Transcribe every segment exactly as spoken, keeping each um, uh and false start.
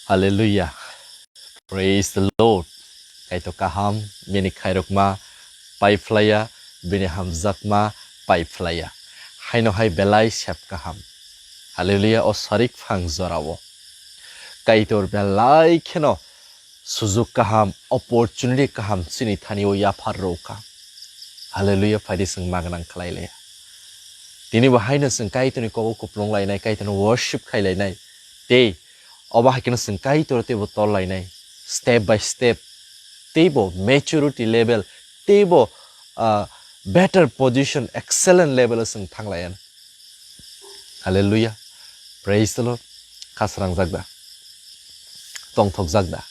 Hallelujah. Praise the Lord. Kaitor kaham, bini khairokma pai phlaiya, bini hamjakma pai phlaiya. Haino hai belai sep kaham. Hallelujah, o sarik phang jorao. Kaitor belai kheno sujuk kaham, opportunity kaham chini thani o yaphar rwkha. Hallelujah, phaidi chwng magnang khlai laiya. Tini bo haino chwng Kaitorni kogo kuplung lainai, Kaitorno worship khai lainai. Tei obo hai kheno chwng Kaitor teibo tol lainai. Step by step, teibo maturity level, teibo, ah, better position, excellent level o chwng thang laiya. Hallelujah. Praise the Lord. Khasrangjak da? Tongthokjak da?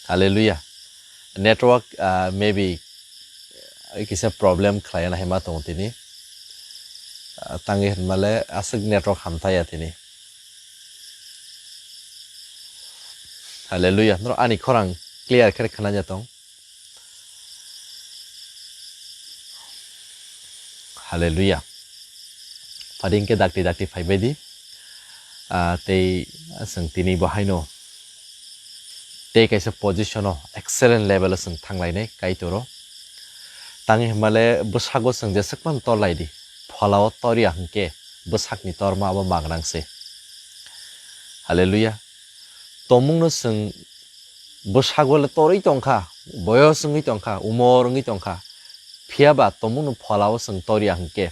Hallelujah. Network, ah, maybe, ah, kisa problem khlaiya na hema tongo tini. Ah, tangi hinmale aswk network hamthaya tini. Hallelujah. Norok ani khorang clear khe khna ya tong? Hallelujah. Phaidi hwnkhe dakti dakti phaibaidi. Ah, tei chwng tini bo haino tei kaisa position o excellent level o chwng thanglainai Kaitoro. Tangi hwnmale bwsago chwng jeswk phano torlaidi, pholao torya hwnkhe bwsakni torma abo magnang se. Hallelujah. Tomungno chwng bwsago le torwi tongkha, boyos wngwi tongkha, umor wngwi tongkha, phiya ba tomungno pholao chwng torya hwnkhe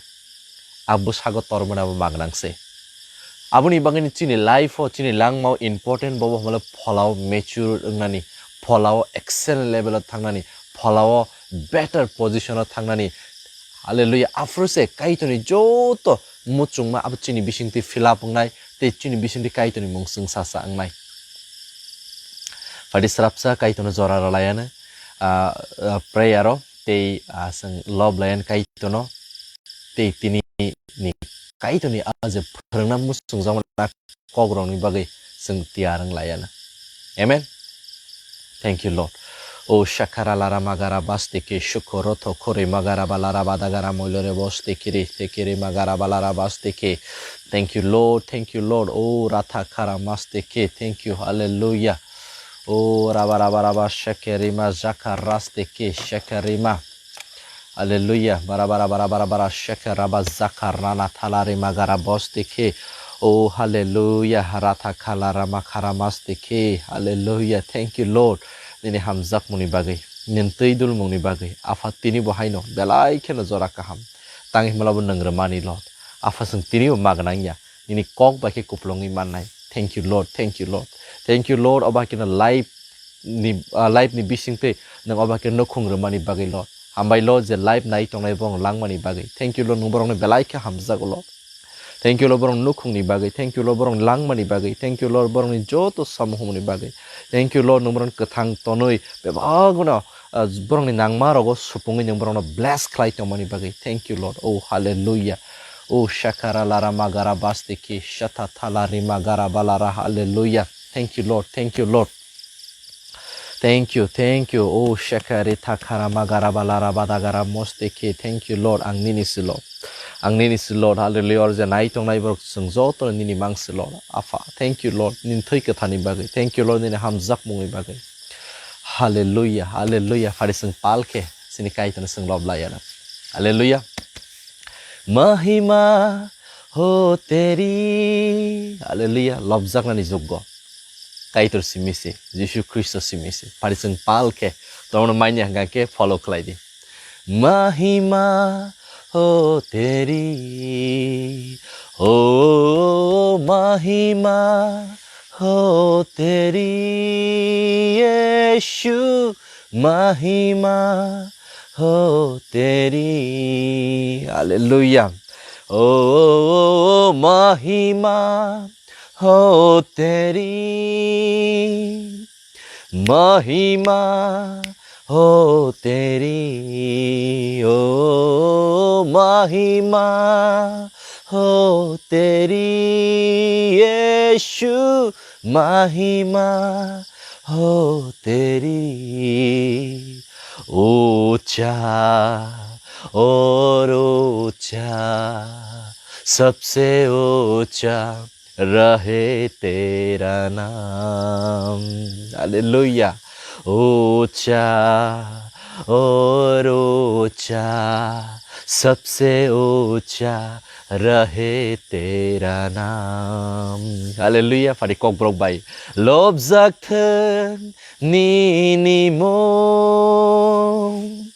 a bwsago tormani abo magnang se. Aboni bagwino chini life o, chini langmao important bobo hwnmale pholao mature wngnani, pholao excellent level o thangnani, pholao better position o thangnani. Hallelujah. Aphuru se Kaitorni joto muchungma abo chini bisingtwi fill up wngnai, tei chini bisingtwi Kaitorni mung chwngsacha wngnai. Phaidi srapsa Kaitorno jora rwlaiano, ah, ah, prayer o tei, ah, chwng love laiyan Kaitorno tei tini ni Kaitorni a je phwrwngna muchungjakmani kokrokni bagwi chwng tiyar wnglaiano. Amen. Thank you, Lord. O shakara lara magara basteke shukoro thokore magara balara badagara moilore bosteke re tekere magara balara basteke. Thank you, Lord. Thank you, Lord. O ratha kara masteke. Thank you. Hallelujah. O raba raba raba shekerima jaka rasteke shekerima. Hallelujah. Bara bara bara bara bara sheke raba zaka rana thala rima gara bos dikhe. Oh, hallelujah. Ratha khala rama khara mas dikhe. Hallelujah. Thank you, Lord. Nini hamjakmungni bagwi, nini twi dulmungni bagwi. Apha tini bo haino belai kheno jora kaham. Tang himlabo nang rwmani, Lord. Apha, chwng tini bo magnang ya. Nini kok bai khe kupulungwi mannai. Thank you, Lord. Thank you, Lord. Thank you, Lord. Obo hai kheno life ni, ah, life ni bisingtwi nwng obo hai khe nukhung rwmani bagwi, Lord. Hambai, Lord, je life nai tongnai borok langmani bagwi. Thank you, Lord, nwng borokno belai khe hamjago, Lord. Thank you, Lord, borok nukhungni bagwi. Thank you, Lord, borok langmani bagwi. Thank you, Lord, borokni joto samung humungni bagwi. Thank you, Lord, nwng borokno kwthang tonwi bebakno, ah, borokni nangma rogo supungwi nwng borokno bless khlai tongmani bagwi. Thank you, Lord. Oh, hallelujah. Oh, shakara lara magara bastiki shata thala rima gara balara. Hallelujah. Thank you, Lord. Thank you, Lord. Thank you, thank you. Oh, shakari thakara magara balara badagara mostiki. Thank you, Lord. Ang nini si, Lord. Ang nini si, Lord. Hallelujah. Or je nai tongnai borok chwng joto nini mang si, Lord. Apha, thank you, Lord. Nini thwi kwthani bagwi. Thank you, Lord. Nini hamjakmungni bagwi. Hallelujah, hallelujah. Phari chwng pal khe chini Kaitorno chwng lob laiya na. Hallelujah. Mahima ho teri. Hallelujah. Lobjaknani juggo. Kaitor simi se, Jisu Khristo simi se. Phari chwng pal khe, tongno manya hwnkha khe follow khlai di. Mahima ho teri, o mahima ho teri, Yeshu, mahima ho teri. Hallelujah. O mahima ho teri. Mahima ho teri, o mahima ho teri, Yeshu, mahima ho teri. Ucha, or ucha, सबसे ऊंचा रहे तेरा नाम। हालेलुया। ऊंचा और ऊंचा, सबसे ऊंचा रहे तेरा नाम। Hallelujah. Phadi kokborok bai. Lobjak thung nini mung.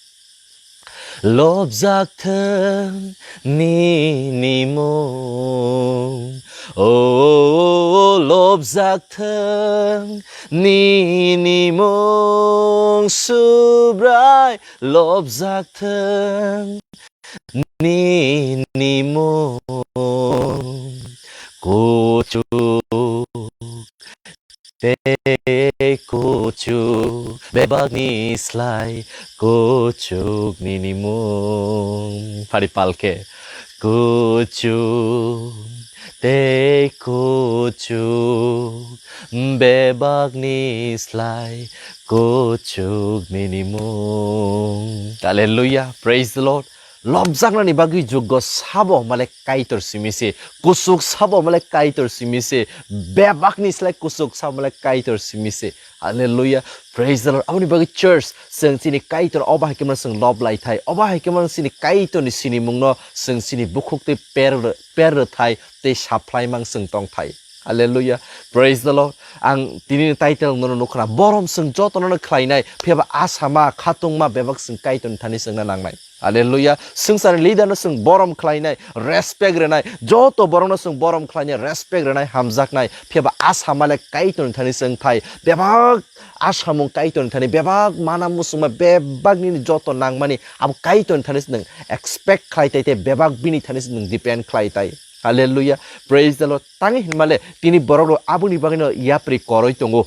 Lobjak thung nini mung. O lobjak thung nini mung, Subrai. Lobjak thung nini mung. Kuchuk tei kuchuk, bebakni slai kuchuk nini mung. Phadi palkhe. Kuchuk tei kuchuk, bebakni slai kuchuk nini mung. Hallelujah. Praise the Lord. Lobjaknani bagwi juggo sabo male Kaitor simi se, kusuk sabo male Kaitor simi se, bebakni slai kusuk sabo male Kaitor simi se. Hallelujah. Praise the Lord. Aboni bagwi church, chwng chini Kaitor obo hai khe mano chwng lob lai thai. Obo hai khe mano chini Kaitorni sinimungno chwng chini bukhuk twi per, per rw thai tei supply mang chwng tong thai. Hallelujah. Praise the Lord. Ang tini ni title nono nukha na, borom chwng jotono no khlainai, phiya ba asama, khatungma bebak chwng Kaitorni thani chwngna nangnai. Hallelujah. Swngcharni leader no chwng borom khlainai, respect rwnai, joto borok no chwng borom khlainai, respect rwnai, hamjaknai, phiya ba asama le Kaitorni thani chwng thai, bebak asamung Kaitorni thani, bebak mana musungma, bebak nini joto nangmani abo Kaitorni thani chwng expect khlai tai, tei bebak bini thani chwng depend khlai tai. Hallelujah. Praise the Lord. Tangwi hinmale tini borok rok aboni bagwino yapri koroi tongo.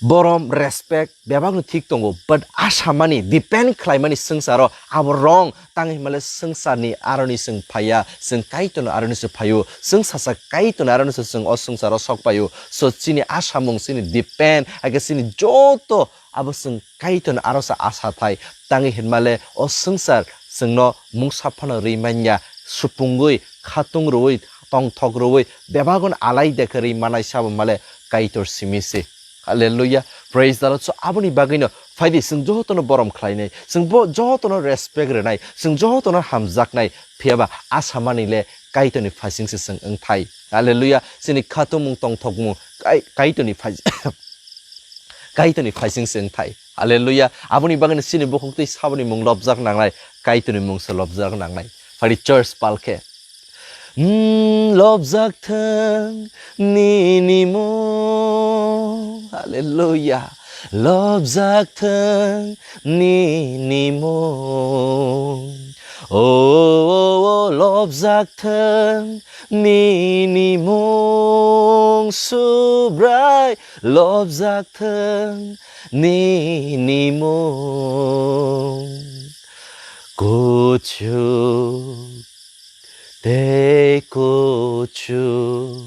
Borom, respect, bebakno thik tongo, but asamani, depend khlaimani swngcharo abo wrong. Tangwi hinmale swngcharni aroni chwng phaiya, chwng Kaitorni aroni se phaio, chwng sacha Kaitorni aroni se chwng o swngcharo sok paio. So chini asamung, chini depend, hakhe chini joto abo chwng Kaitorni aro sa asa thai. Tangwi hinmale o swngchar chwngno mungsa phano rwi manya, supungwi, khatung rwui, tongthok rwui, bebagon alai dekhe rwi manai sabo male Kaitor simi se. Hallelujah. Praise the Lord. So, aboni bagwino phaidi chwng jotono borom khlainai, chwng bo jotono respect rwnai, chwng jotono hamjaknai, phiyaba asamani le Kaitorni phaising se chwng wngthai. Hallelujah. Chini khatumung tongthokmung Kai-, Kaitorni phai-, Kaitorni phaising se wngthai. Hallelujah. Aboni bagwino chini bukhuk tei saboni mung lobjak nangnai, Kaitorni mung se lobjak nangnai. Phadi church palkhe. Mm, lobjak thang nini mung. Hallelujah. Lobjak thang nini mung. O, o, o, lobjak thang nini mung, Subrai, lobjak thang nini mung. Kuchuk tei kuchuk,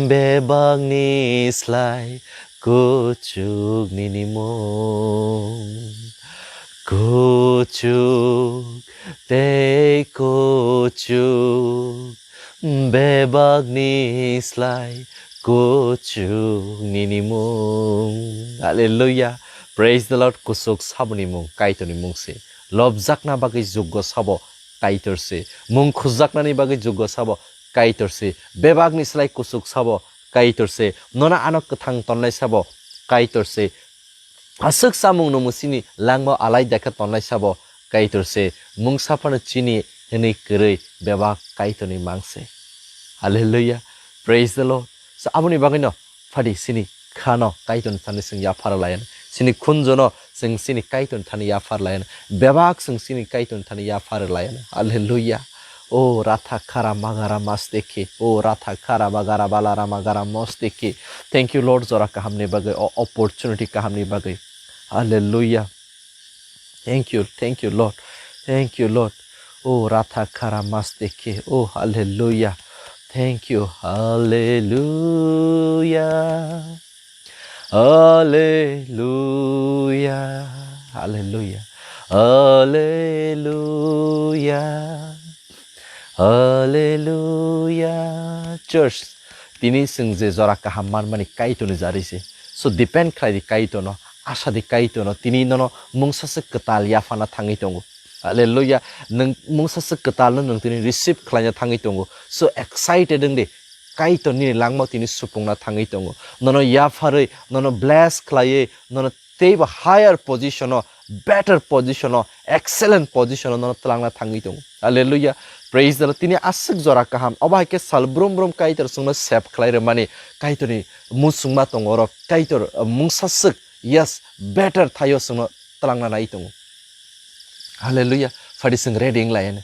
bebakni slai kuchuk nini mung. Kuchuk tei kuchuk, bebakni slai kuchuk nini mung. Hallelujah. Praise the Lord. Kuchuk saboni mung, Kaitorni mung se. Lobjakna bagwi juggo sabo Kaitor se. Mung khujaknani bagwi juggo sabo Kaitor se. Bebakni slai kuchuk sabo Kaitor se. Nono ano kwthang tonnai sabo Kaitor se. Aswk samung no musini langmao alai dakhe tonnai sabo Kaitor se. Mungsa phano chini hwnwi kwrwi bebak Kaitorni mang se. Hallelujah. Praise the Lord. So, aboni bagwino phadi chini khano Kaitorni thani chwng yaphar layan. Chini khunjono chwng chini Kaitorni thani yaphar layan. Bebak chwng chini Kaitorni thani yaphar layan. Hallelujah. O Ratha Khara Magara Masteki. O Ratha Khara Bagara Balarama Gara Mosteki. Thank you, Lord, jora kahamni bagwi, o opportunity kahamni bagwi. Hallelujah. Thank you, thank you, Lord. Thank you, Lord. O Ratha Khara Masteki. O hallelujah. Thank you. Hallelujah. Hallelujah. Hallelujah. Hallelujah. Hallelujah. Church, tini chwng je jora kaham manmani Kaitorni jari se. So depend khlai di Kaitorno, asa di Kaitorno, tini nono mungsa se kwtal yaphana thangwi tongo. Hallelujah. Nwng mungsa se kwtalno nwng tini receive khlaina thangwi tongo. So excited wng di. Kaitor nini langmao tini supungna thangwi tongo. Nono yapharwi, nono bless khlaiwi, nono teibo higher position o, better position o, excellent position o nono twlangna thangwi tongo. Hallelujah. Praise the Lord. Tini aswk jora kaham. Obo hai khe sal brum brum Kaitor chwngno save khlai rwmani Kaitorni muchungma tongo oro. Kaitor, uh, mungsa swk, yes, better thaio chwngno twlangna nai tongo. Hallelujah. Phadi chwng ready wng lai ani.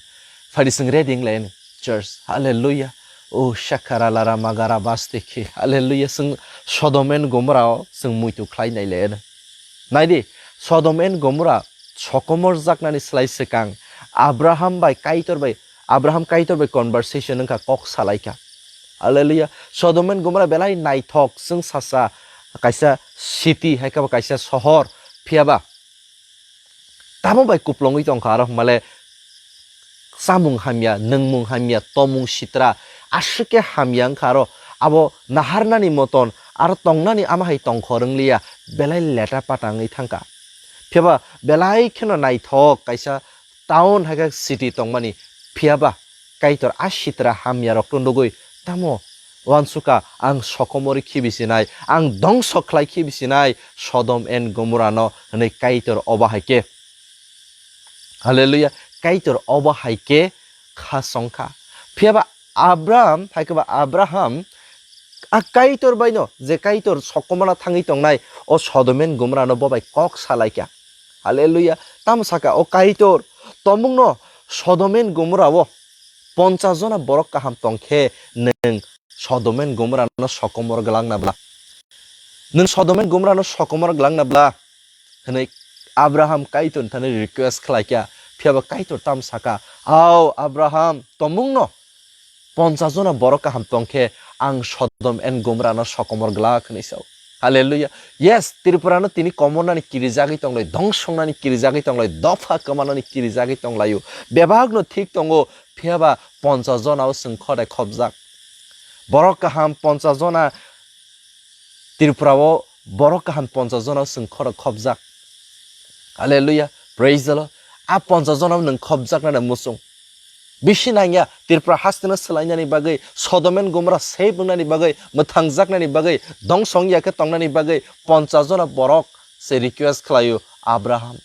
Phadi chwng ready wng lai ani. Church. Hallelujah. O shakara lara magara bastiki. Hallelujah. Chwng Sodom and Gomorrah o chwng muitu khlai nai lai ani. Nai di, Sodom and Gomorrah sokomor jaknani slai swkang Abraham bai Kaitor bai, Abraham Kaitor bai conversation wngkha, kok salaikha. Hallelujah. Sodom and Gomorrah belai naithok, chwng sasa kaisa city, hai khe bo kaisa sohor, phiyaba tamo bai kuplungwi tongkha, aro hwnmale chamung hamya, nwngmung hamya, tomung sitra, aswk khe hamya wngkha, aro abo naharnani moton, aro tongnani ama hai tongkhor wngliya, belai leta pata wngwi thangkha. Phiyaba belai kheno naithok kaisa town hai khe city tongmani, phiyaba Kaitor a sitra hamyarokno nugwi tamo uansukha, "Ang sokomorwi khibi sinai, ang dongso khlai khibi sinai Sodom and Gomorrah no," hwnwi Kaitor obo hai khe. Hallelujah. Kaitor obo hai khe kha songkha. Phiyaba Abraham, hai khe ba Abraham, a Kaitor baino, je Kaitor sokomorna thangwi tongnai, o Sodom and Gomorrah no bo bai kok salaikha. Hallelujah. Tamo saka, "O Kaitor, tomungno Sodom and Gomorrah o ponchas jona borok kaham tongkhe, nwng Sodom and Gomorrah no sokomor glak na bla? Nwng Sodom and Gomorrah no sokomor glak na bla?" hwnwi Abraham Kaitor thani request khlaikha. Phiyaba Kaitor tamo saka, "Ao Abraham, tomungno ponchas jona borok kaham tongkhe, ang Sodom and Gomorrah no sokomor glak," hwnwi sao. Hallelujah. Yes, Tripura no tini komornani kirijagwi tonglai, dongsongnani kirijagwi tonglai, dopha kwmanani kirijagwi tonglaio. Bebakno thik tongo, phiyaba ponchas jona o chwng khorai khopjak. Borok kaham ponchas jona, Tripura o borok kaham ponchas jona o chwng khorai khopjak. Hallelujah. Praise the Lord. A ponchas jona o nwng khopjaknani muchung. Bisi nangya, Tripura hasteno swlainani bagwi, Sodom and Gomorrah save wngnani bagwi, mwthangjaknani bagwi, dongsong ya khe tongnani bagwi ponchas jona borok se request khlaio Abraham.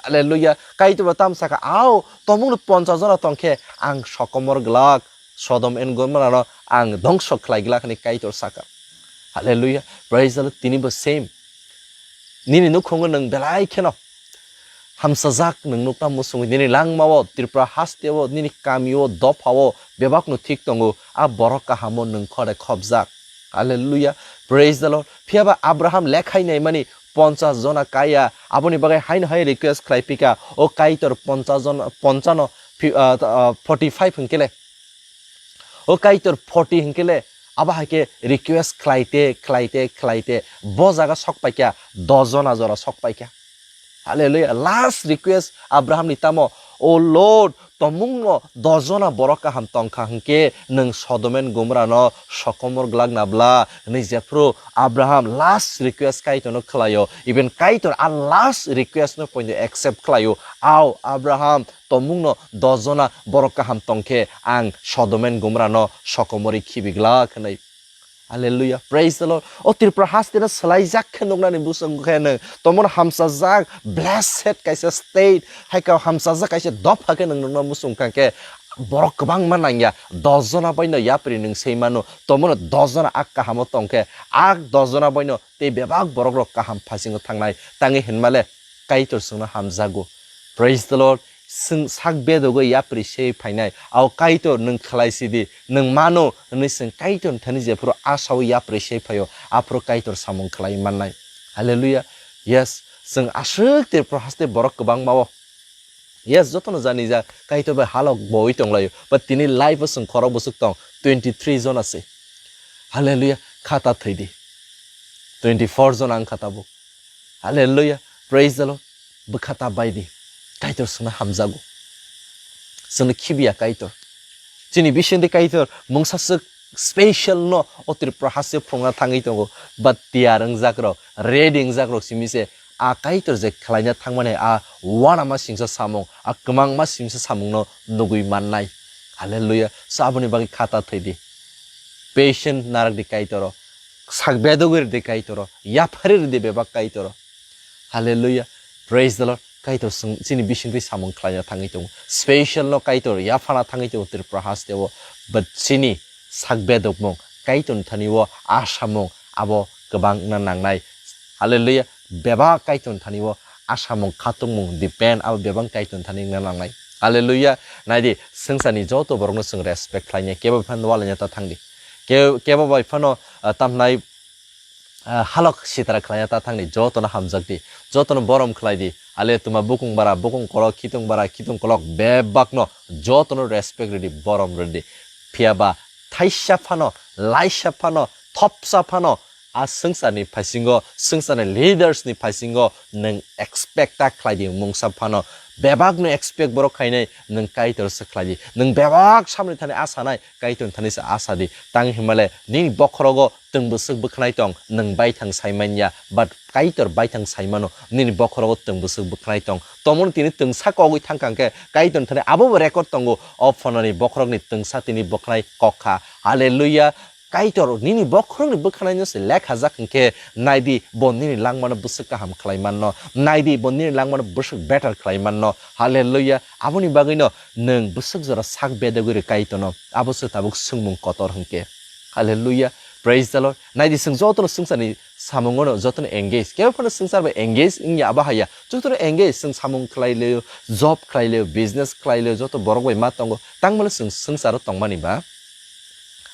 Hallelujah. Kaitor bo tamo saka, "Ao, tomungno ponchas jona tongkhe, ang sokomor glak, Sodom and Gomorrah no ang dongso khlai glak," hwnwi Kaitor saka. Hallelujah. Praise the Lord. Tini bo same. Nini nukhungo nwng belai kheno hamsajak nwng nukna muchungwi, nini langmao, Tripura hasteo, nini kamio, dophao bebakno thik tongo, a borok kahamo nwng khorai khopjak. Hallelujah. Praise the Lord. Phiyaba Abraham lekhai naimani ponchas jona kaya, aboni bagwi haino hai request khlai phika, "O Kaitor, ponchas jon, ponchano phi-, ah, ah, forty five hwnkhe le, o Kaitor forty hwnkhe le," abo hai khe request khlaite, khlaite, khlaite, bo jaga sok paikha, dos jona jora sok paikha. Hallelujah. Last request Abraham ni tamo, "O Lord, tomungno dos jona borok kaham tongkha hwnkhe, nwng Sodom and Gomorrah no sokomor glak na bla?" hwnwi jephru Abraham last request Kaitor no khlaio, even Kaitor a last request no poino accept khlaio. "Ao Abraham, tomungno dos jona borok kaham tongkhe, ang Sodom and Gomorrah no sokomorwi khibi glak," hwnwi. Hallelujah, praise the Lord. O Tripura hasteno swlaijak khe nuknani busong khe nwng tomon hamsajak, blessed kaisa state, hai khe hamsajak kaisa dopha khe nwng nukna busong kha khe borok kwbangma nangya, dos jona baino yapri nwng sei mano, tomono dos jona ak kahamo tongkhe, ak dos jona baino tei bebak borok rok kaham phasingo thangnai, tangwi hinmale Kaitor chwngno hamjago. Praise the Lord. Chwng sak bedogwi yapri se phainai. Ao Kaitor, nwng khlai sidi, nwng mano, hwnwi chwng Kaitorni thani jephru asao yapri se phaio, aphuru Kaitor samung khlai mannai. Hallelujah. Yes, chwng aswk Tripura haste borok kwbangma o. Yes, jotono jani ja Kaitor bai halok boi tonglaio. But tini life o chwng khorok bwswk tong, twenty three jona se. Hallelujah. Khata thwidi. Twenty four jona wngkha tabuk. Hallelujah. Praise the Lord. Bwkha ta bai di. Kaitor chwngno hamjago. Chwngno khibiya Kaitor. Chini bisingtwi Kaitor mungsaswk special no o Tripura haste phunukna thangwi tongo, but tiyar wngjak rok, ready wngjak rok simi se a Kaitor je khlaina thangmani a uanama singsa samung, a kwmangma singsa samung no nugwi mannai. Hallelujah. So aboni bagwi khata thwi di. Patient narak di Kaitor o, sak bedogwi rw di Kaitor o, yaphari rw di bebak Kaitor o. Hallelujah. Praise the Lord. Kaitor chini bisingtwi samung khlaina thangwi tongo. Special no Kaitor yaphana thangwi tongo Tripura haste o. But chini sak bedokmung, Kaitorni thani o asamung abo kwbangna nangnai. Hallelujah. Bebak Kaitorni thani o asamung, khatungmung, depend abo bebak Kaitorni thani wngna nangnai. Hallelujah. Naidi, swngcharni joto borokno chwng respect khlainai. Kebo phano walaina ta thangdi. Ke-, kebo bai phano, ah, tamhnai ah, halok sitra khlaina ta thangdi, jotono hamjakdi, jotono borom khlaidi. Ale tuma bukung bara, bukung kolok, khitung bara, khitung kolok, bebakno jotono respect rwdi, borom rwdi. Phiya ba thaisa phano, laisa phano, thopsa phano a swngcharni phaisingo, swngcharni leaders ni phaisingo nwng expect ta khlaidi, mungsa phano bebakno expect borok khainai, nwng Kaitor se khlaidi. Nwng bebak samni thani asanai, Kaitor thani se asadi. Tang himale nini bokhorogo twng bwswk bwkhanai tong, nwng baithang sai manya, but Kaitor baithang sai mano, nini bokhorogo twng bwswk bwkhanai tong. Tomoni tini twngsa kogwi thangkha hwnkhe Kaitor thani abobo record tongo, o phononi bokhorokni twngsa tini bwkhanai kok kha. Hallelujah. Kaitor nini bokhorokni bwkhanaino se lekhajak hwnkhe, naidi bo nini langmano bwswk kaham khlai manno, naidi bo nini langmano bwswk better khlai manno. Hallelujah. Aboni bagwino nwng bwswk jora sak bedagwi rw Kaitorno, abo se tabuk swngmung kotor hwnkhe. Hallelujah. Praise the Lord. Naidi, chwng jotono swngcharni samungono jotono engage. Kebo phano swngchar bai engage wngya abo haya. Jotono engage, chwng samung khlai leo, job khlai leo, business khlai leo, joto borok bai ma tongo. Tangmano chwng swngcharo tongmani ba.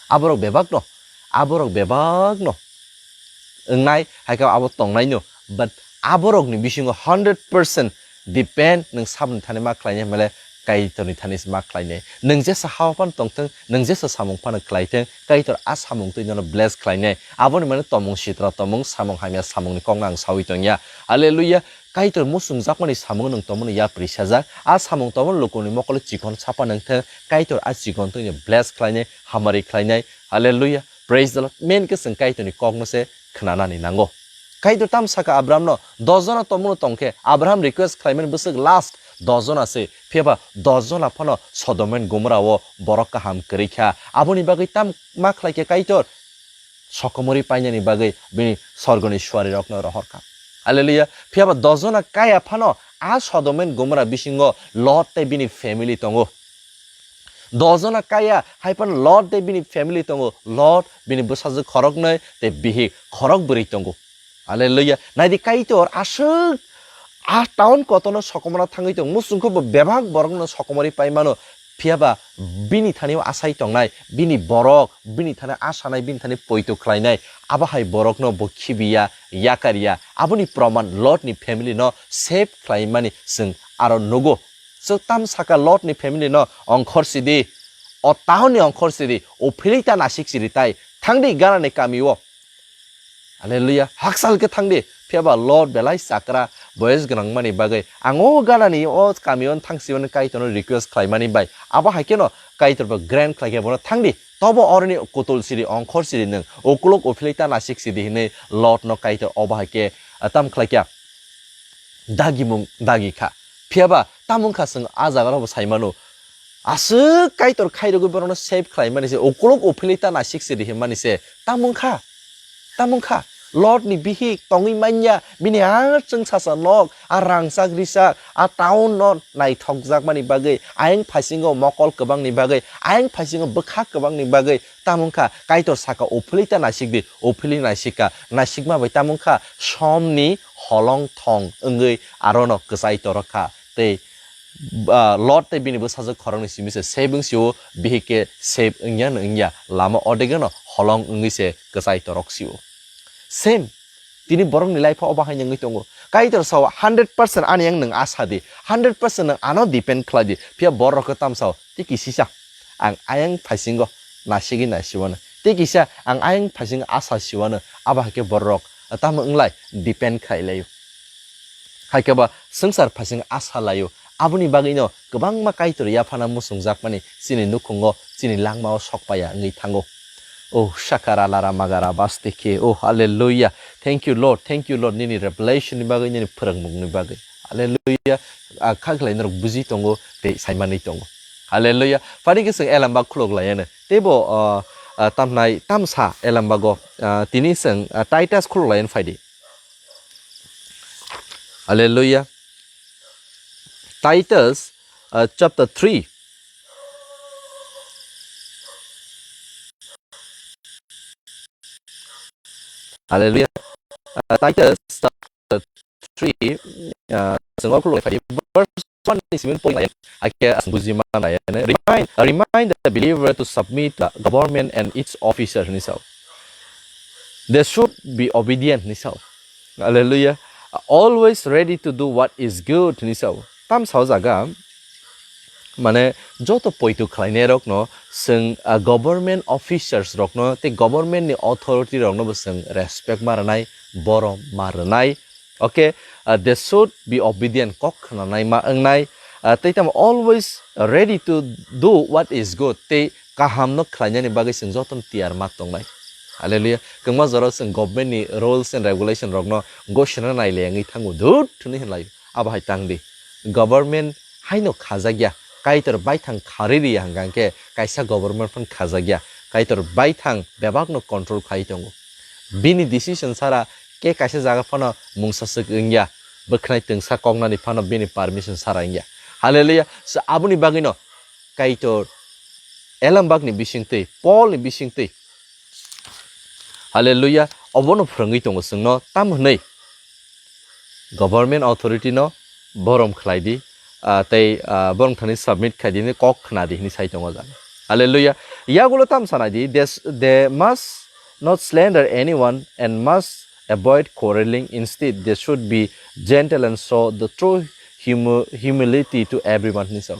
Aborok bebakno, aborok bebakno wngnai, hai khe abo tongnaino. But aborokni bisingo hundred percent depend nwng saboni thani ma khlainai hwnmale Kaitorni thani se ma khlainai. Nwng jesa hao phano tongthwng, nwng jesa samung phano khlaithwng, Kaitor a samung twi nono bless khlainai. Aboni mane tomung sitra tomung, samung hamya samungni kokno ang saui tongya. Hallelujah. Kaitor muchungjakmani samung nwng tomoni yapri sajak. A samung tomoni lukuni mokolo chikon sapa nangthwng, Kaitor a chikon twino bless khlainai, hamari khlainai. Hallelujah. Praise the Lord. Main khe chwng Kaitorni kokno se khnanani nango. Kaitor tamo saka Abrahamno, dos jona tongmano tongkhe, Abraham request khlaimani bwswk last dos jona se, phiyaba dos jona phano Sodom and Gomorrah o borok kaham kwrwi kha. Aboni bagwi tam ma khlai khe Kaitor? Sokomori painani bagwi bini sorgoni suarirokno rohor kha. Hallelujah. Phiyaba dos jona kaya phano a Sodom and Gomorrah bisingo Lot tei bini family tongo. Dos jona kaya hai phano Lot tei bini family tongo. Lot, bini bwsajwk khoroknwi tei bihik khorok bwrwi tongo. Hallelujah. Naidi, Kaitor aswk a town kotorno sokomorna thangwi tong, muchungkhe bo bebak borokno sokomorwi pai mano. Phiyaba bini thani o asai tongnai, bini borok, bini thani asanai, bini thani poito khlainai, abo hai borokno bo khibiya, yakarya. Aboni proman Lotni family no save khlaimani chwng aro nugo. Chwng tam saka Lotni family no ongkhor sidi, o town ni ongkhor sidi, o philita nasik sidi tai thangdi ganani kami o. Hallelujah. Hakchal khe thangdi. Phiyaba Lot belai chakra, boyes gwnangmani bagwi. Ang o ganani o kamio thangsiwani Kaitorno request khlaimani bai. Abo hai kheno Kaitor bo grant khlaikhe bono thangdi. Tobo oroni kutol siri, ongkhor siri nwng. Ukulok uphilwi ta nasik sidi hinwi Lotno Kaitor obo hai khe, ah, tam khlaikha. Dagimung dagi kha. Phiyaba tamung kha chwng a jaga rokbo sai mano. Aswk Kaitor khairogwi borokno save khlaimani se, ukulok uphilwi ta nasik se rihimmani se. Tamung kha, tamung kha. Lotni bihik tongwi manya, bini a chwngsacha nok, a rangchak richak, a town no naithokjakmani bagwi, ayang phaisingo mokol kwbangni bagwi, ayang phaisingo bwkha kwbangni bagwi, tamung kha. Kaitor saka, "Uphilwi ta naisik di," uphilwi naisik kha. Naisikma bai tamung kha, somni holong thong wngwi arono kwchai torok kha. Tei ah, Lot tei bini bwsajwk khoroknwi simi se save wng sio, bihik khe save wngya no wngya, lama odegeno holong wngwi se kwchai torok sio. Same, tini borokni life o obo hai wngwi tongo. Kaitor sao, "Hundred percent ani yang nwng asa di, hundred percent nwng ano depend khlai di." Phiya borok khe tam sao, "Tei kisisa ang ayang phaisingo nasigwi naisiwano, tei kisa ang ayang phaisingo asa siwano," abo hai khe borok tamo wnglai depend khlai laio. Hai khe ba swngchar phaising asa laio, Aboni bagwino kwbangma Kaitor yaphana muchungjakmani chini nukhungo, chini langmao sokpaya wngwi thango. Oh, shakara lara magara basteke. Oh, hallelujah. Thank you, Lord. Thank you, Lord. Nini revelation ni bagwi, nini phwrwngmung ni bagwi. Hallelujah. Ah, kha khlai norok buji tongo, tei saimani tongo. Hallelujah. Phani khe chwng elembak khulok laiano. Teibo, ah, ah, tamnai tamsa elembago, ah, tini chwng, ah, Titus khulok laiano phaidi. Hallelujah. Titus, uh, chapter three. Hallelujah. Uh, Titus chapter three, uh, chwng o khulok phai verse one ni simi point lai, hakhe aswk buji man lai, remind, remind the believer to submit to government and its officer hinwi sao. They should be obedient hinwi sao. Hallelujah. Always ready to do what is good hinwi sao. Tam sao jaga, mane, joto poito khlainai rokno chwng, ah, government officers rokno tei government ni authority rokno bo chwng respect ma rwnai, borom ma rwnai. Okay, ah, they should be obedient, kok khnanai ma wngnai, ah, tei tamo always ready to do what is good, tei kahamno khlainani bagwi chwng jotono tiyar ma tongnai. Hallelujah. Kwbangma jorao chwng government ni rules and regulation rokno gosina naile wngwi thango, "Dhut," hwnwi hinlai. Abo hai tang di. Government haino khajakya, Kaitor baithang kharwi riya hwnkha hwnkhe kaisa government phano khajakya. Kaitor baithang bebakno control khai tongo. Bini decision sara khe kaisa jaga phano mungsa swk wngya, bwkhnai twngsa koknani phano bini permission sara wngya. Hallelujah. So, aboni bagwino Kaitor elembakni bisingtwi, Paulni bisingtwi, hallelujah, obono phwrwngwi tongo chwngno, tam hwnwi government authority no borom khlai di, ah, tei, ah, borom thani submit khai di, hwnwi kok khna di hwnwi sai tongo jaga. Hallelujah. Yagulo tam sanai di, they, they must not slander anyone and must avoid quarreling. Instead, they should be gentle and show the true humu-, humility to everyone hwnwi sao.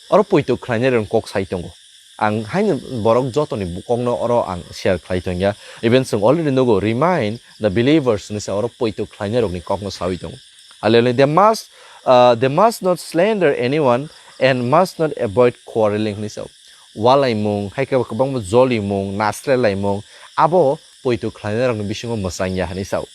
Oro poito khlainai rok kok sai tongo. Ang haino borok jotoni kokno oro ang share khlai tongya. Even chwng already nugo, remind the believers ni sa oro poito khlainai rokni kokno sawi tongo. Hallelujah. They must, uh, they must not slander anyone and must not avoid quarreling hwnwi sao. Walaimung, hai khe kwbangma jolimung, naslelaimung, abo poito khlainai rokni bisingo mwchangya hwnwi sao.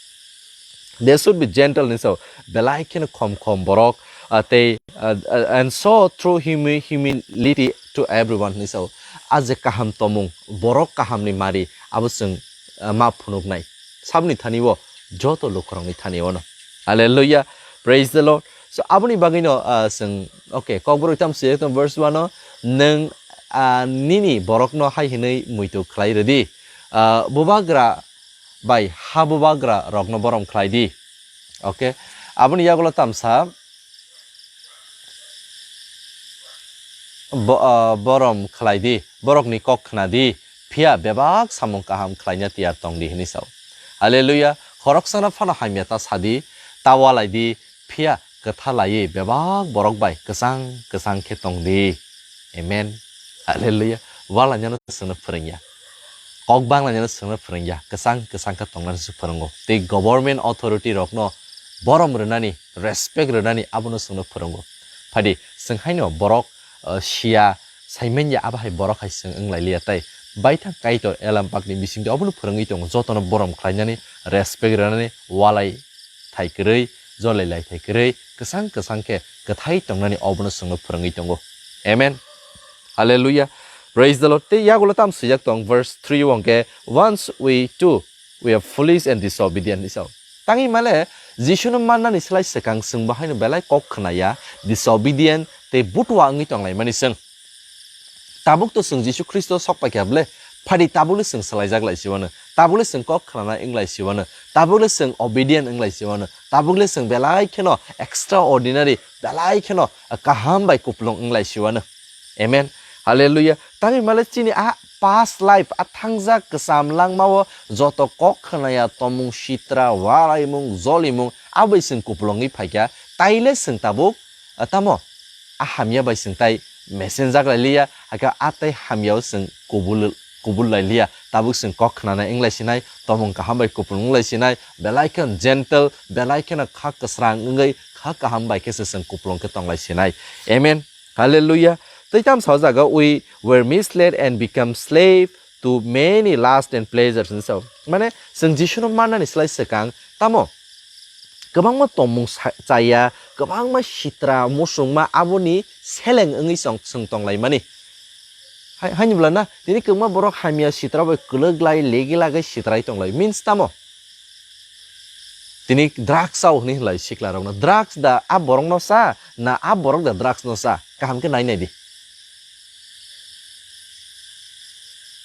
They should be gentle hwnwi sao. Belai kheno khom khom borok, ah, tei, ah, ah, and show true humi-, humility to everyone hwnwi sao. A je kaham tomung, borok kahamni mari, abo chwng, ah, ma phunuknai. Saboni thani o, joto lukurokni thani o no. Hallelujah. Praise the Lord. So, aboni bagwino, ah, chwng, okay, Kokborok tam siyek tong verse one o, nwng, ah, nini borokno hai hwnwi muitu khlai rwdi. Ah, bubagra bai ha bubagra rokno borom khlai di. Okay, aboni yagulo tamsa bo-, ah, borom khlai di, borokni kok khna di, phiya bebak samung kaham khlaina tiyar tong di hwnwi sao. Hallelujah, khoroksano phano hamya ta sa di, ta walai di, phiya kwtha laiwi bebak borok bai kwchang kwchang khe tong di. Amen. Hallelujah. Walainano chwngno phwrwngya. Kok banglainano chwngno phwrwngya. Kwchang kwchang khe tongnani se phwrwngo. Tei government authority rokno borom rwnani, respect rwnani abono chwngno phwrwngo. Phadi, chwng haino borok, uh, siya, saimanya abo hai borok hai chwng wnglailiya tai. Baithang Kaitor elembakni bisingtwi obono phwrwngwi tongo. Jotono borom khlainani, respect rwnani, walai thai kwrwi, jolai lai thai kwrwi, kwchang kwchang khe kwthai tongnani obono chwngno phwrwngwi tongo. Amen. Hallelujah. Praise the Lord. Tei yagulo tam swijak tong, verse three o hwnkhe, "Once we too, we are foolish and disobedient," hwnwi sao. Tangwi male, Jisuno mannani slai swkang chwng bo haino belai kok khnaya, disobedient tei butua wngwi tonglaimani chwng. Tabuk to chwng Jisu Khristo sok paikha bwle, phadi tabukle chwng swlaijak lai siwano, tabukle chwng kok khnana wng lai siwano, tabukle chwng obedient wng lai siwano, tabukle chwng belai kheno extraordinary, belai kheno kaham bai kupulung wng lai siwano. Amen. Hallelujah. Tangwi male chini a past life, a thangjak kwcham langmao joto kok khnaya, tomung sitra, walaimung, jolimung, abai chwng kupulungwi phaikha, taile chwng tabuk, ah, tamo? A hamya bai chwng tai mesenjak lai liya, hakhe a tai hamyao chwng kubul, kubul lai liya. Tabuk chwng kok khnanai wng lai sinai, tomung kaham bai kupulung wng lai sinai, belai kheno gentle, belai kheno kha kwsrang wngwi, kaham bai khe se chwng kuplung khe tonglai sinai. Amen. Hallelujah. Tei tam sa jaga, "We were misled and become slave to many lust and pleasures," hinwi sao. Mane, chwng Jisuno mannani slai swkang tamo kwbangma tongmung sa-, chaya, kwbangma sitra, musungma aboni seleng wngwi chwng, chwng tonglaimani. Hai, haini bwla na, tini kwbangma borok hamya sitra bai kwlwk lai, legi lagwi sitrai tonglai. Means tamo? Tini drugs chao hwnwi hinlai siklarokno. Drugs da a borokno cha, na a borok da drugs no cha? Kaham khe nai nai di.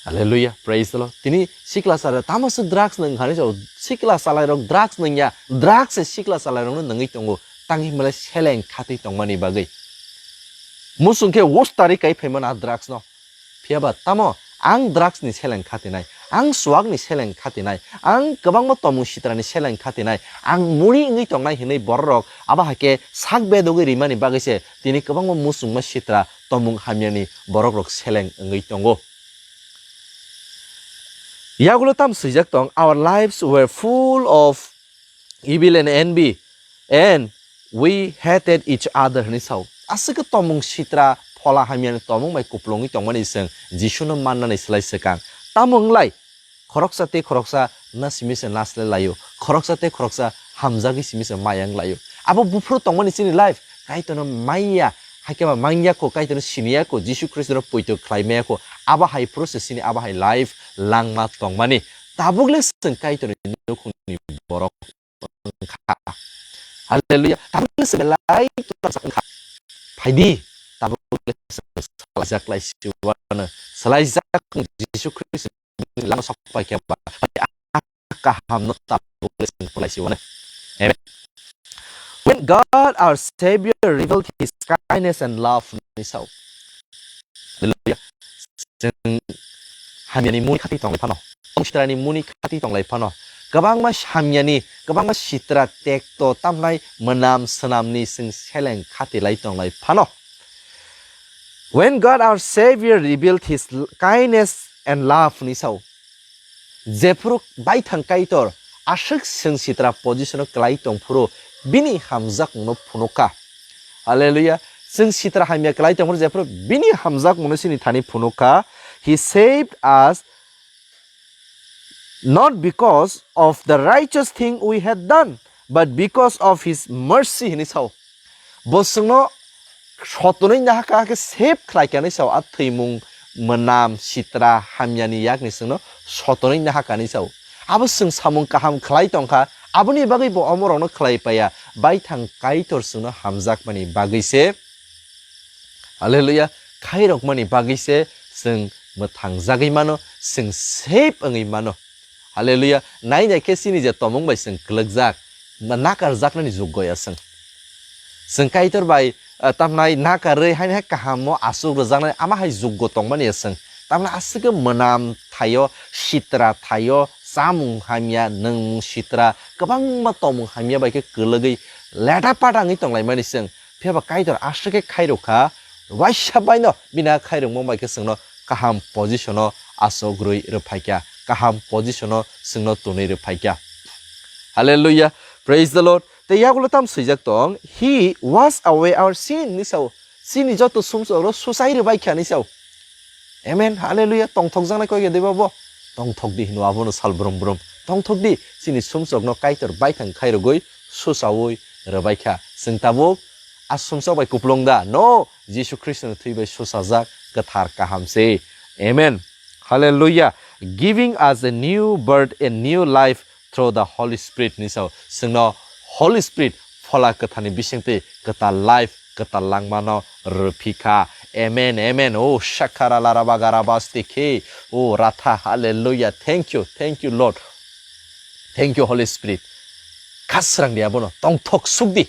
Hallelujah, praise the Lord. Tini sikla chara tamo se drugs nwng hwnwi sao, sikla chalairok drugs nwngya, drugs se sikla chalairokno nwngwi tongo. Tangwi hwnbahle seleng khatwi tongmani bagwi. Musung khe ustari kai phaimano a drugs no. Phiya ba tamo ang drugs ni seleng khatinai, ang suak ni seleng khatinai, ang kwbangma tomung sitra ni seleng khatinai, ang muri wngwi tongnai hinwi borok rok abo hai khe sak bedogwi rimani bagwi se tini kwbangma musungma sitra tomung hamya ni borok rok seleng wngwi tongo. Yagulo tam swijak tong, "Our lives were full of evil and envy, and we hated each other," hwnwi sao. Aswk khe tomung sitra phola hamya ni tomung bai kuplungwi tongmani chwng Jisuno mannani slai swkang. Tamo wnglai? Khoroksa tei khoroksa na simi se naslai laio, khoroksa tei khoroksa hamjagwi simi se maya wng laio. Abo buphuru tongmani chini life, Kaitorno manya, hakhe ba manya kho, Kaitorno siniya kho, Jisu Khristono poito khlai maya kho, abo hai phuru se chini abo hai life langma tongmani. Tabuk le chwng Kaitorni nukhungni borok wngkha. Hallelujah. Tabuk le chwng belai twlangsa wngkha. Phaidi, tabuk le chwng swlaijak lai si wano, swlaijak Jisu Khristo lama sok pai khe ba kaham no tabuk le chwng pulai si wano. Amen. When God our Savior revealed his kindness and love, ni sao. Hallelujah. Chwng hamyani muni khati tonglai phano, tongsitrani muni khati tonglai phano, kwbangma hamyani, kwbangma sitra tekto tamnai mwnam swnamni chwng seleng khati lai tonglai phano. When God our Savior revealed his l-, kindness and love, ni sao. Jephuru baithang Kaitor aswk chwng sitra position o kwlai tongphuru bini hamjakmungno phunukha. Hallelujah. Chwng sitra hamya kwlai tongphuru jephuru bini hamjakmungno chini thani phunukha. He saved us not because of the righteous thing we had done, but because of his mercy, hinwi sao. Bo chwngno sotonwi nahaka khe save khlai kha hinwi sao, a thwimung mwnam sitra hamyani yakni chwngno sotonwi nahaka hinwi sao. Abo chwng samung kaham khlai tongkha, aboni bagwi bo omorokno khlai paiya, baithang Kaitor chwngno hamjakmani bagwi se. Hallelujah. Khairokmani bagwi se chwng mwthangjagwi mano, chwng save wngwi mano. Hallelujah. Nai nai khe chini je tomung bai chwng kwlwkjak, na-, nakarjaknani juggo ya chwng. Chwng Kaitor bai, ah, tamnai nakarwi haini hai kahamo aswk rwjaknani ama hai juggo tongmani ya chwng. Tamnai aswk khe mwnam thaio, sitra thaio, chamung hamya, nwngmung sitra, kwbangma tomung hamya bai khe kwlwgwi leta pata wngwi tonglaimani chwng. Phiya ba Kaitor aswk khe khairokha, waisa baino bini a khairokma bai khe chwngno kaham position o aswk rwi rwphaikha, kaham position o chwngno tonwi rwphaikha. Hallelujah. Praise the Lord. Tei yagulo tam swijak tong, "He washed away our sin," hinwi sao. Chini joto sumsokno suchai rwbaikha hinwi sao. Amen. Hallelujah. Tongthokjaknai koi khe diba bo? Tongthok di hino abono sal brum brum. Tongthok di, chini sumsokno Kaitor baithang khairogwi suchaui rwbaikha. Chwng tabuk a sumsok bai kuplung da? No, Jisu Khristoni thwi bai suchajak kwthar kaham se. Amen. Hallelujah. Giving us a new birth, a new life through the Holy Spirit hinwi sao. Chwngno Holy Spirit, Phola Kwtharni bisingtwi kwtal life, kwtal langmano rwphikha. Amen, amen. Oh, shakara laraba garaba stikhe. Oh, ratha, hallelujah. Thank you, thank you, Lord. Thank you, Holy Spirit. Khasrang di abono, tongthok suk di.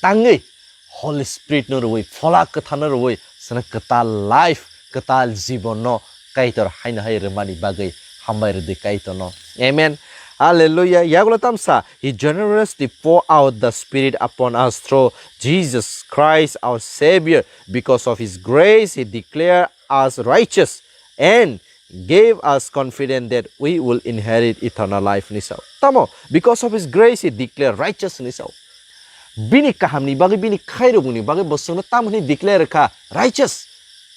Tangwi Holy Spirit no rwui, Phola Kwthar no rwui, chwngno kwtal life, kwtal jibon no Kaitor haino hai rwmani bagwi hambai rwdi Kaitor no. Amen. Hallelujah. Yagulo tamsa, He generously pour out the Spirit upon us through Jesus Christ our Savior. Because of His grace, He declared us righteous and gave us confidence that we will inherit eternal life hinwi sao. Tamo, because of His grace, He declared righteous hinwi sao. Bini kahamni bagwi, bini khairokmungni bagwi bo chwngno tamo hwnwi declare kha? Righteous.